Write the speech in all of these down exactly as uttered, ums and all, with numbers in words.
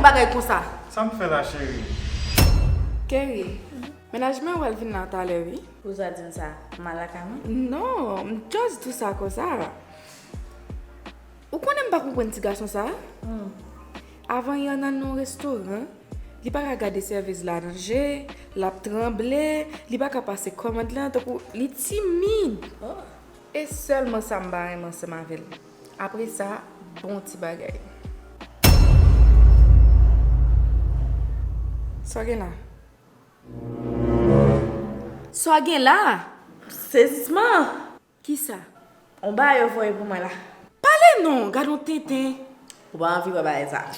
Bagay konsa. Sa m fè la, cheri? Kerry, mennaj mwen wè l vin la talè, wi. Poukisa w di m sa? M al lakay mwen? Non, m just di w sa konsa. Ou konnen m pa konprann ti gason sa? Hmm. Avan yè, n al nan yon restoran, li pa ka gade sèvis la nan je, l ap tranble, li pa ka pase kòmand lan, tankou li timid. Oh. E sèlman sa m pa renmen ansanm avè l. Apre sa, bon ti bagay. Sa w gen la? Sa w gen la? Sezisman! Kisa? On bagay yo voye pou mwen la. Pale non, gad on tenten. Ou pa anvi wè bagay sa.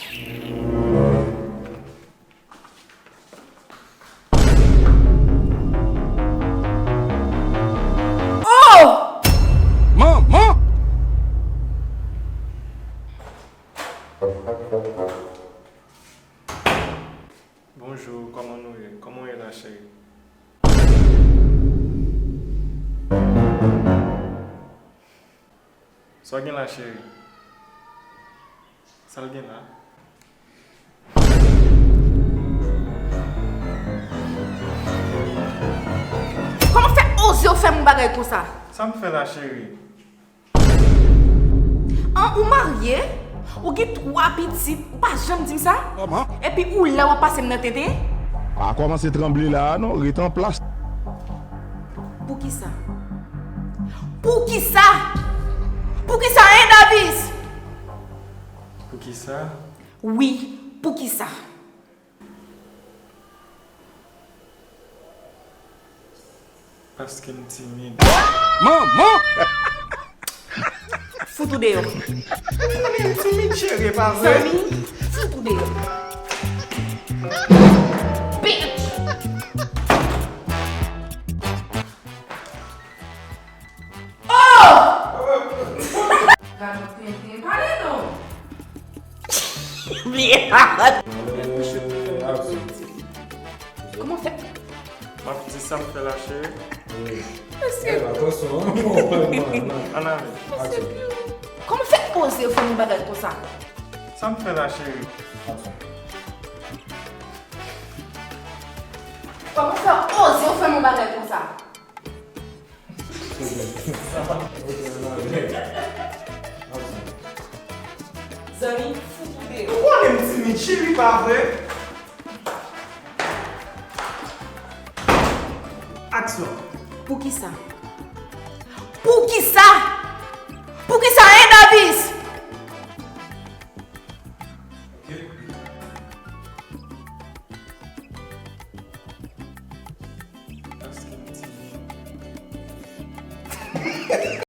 Oh! Manman! Bonjou, kòman nou ye? Kòman w ye la, cheri? Sa w gen la, cheri? Sa l gen la? Kòman w fè oze w fè m yon bagay konsa? Sa m fè la, cheri? An, ou marye? Ou gen twa pitit? Ou pa janm di m sa? Kòman? Epi ou la w ap pase m nan tenten? Pa kòmanse tranble la a non, ret an plas. Poukisa? Poukisa? Poukisa, hein, Davis? Poukisa? Wi, poukisa? Paske m timid. Manman! Fout ou deyò. Mwen menm timid, cheri, pa vre? Zanmi, fout ou deyò. Bitch! Oh! Gad yon tenten, pale non! Kòman fè? M ap di sa m fè la, cheri. Mesye. Ann ale. Mesye Piu. Kòman fè oze fè yon bagay konsa? Sa m fè la, cheri? Kòman fè oze fè yon bagay konsa? Zanmi, fout ou deyò. Ou konnen m timid, cheri, pa vre? Aksyon. Poukisa? Poukisa? Poukisa, hein, Davis? Paske m timid.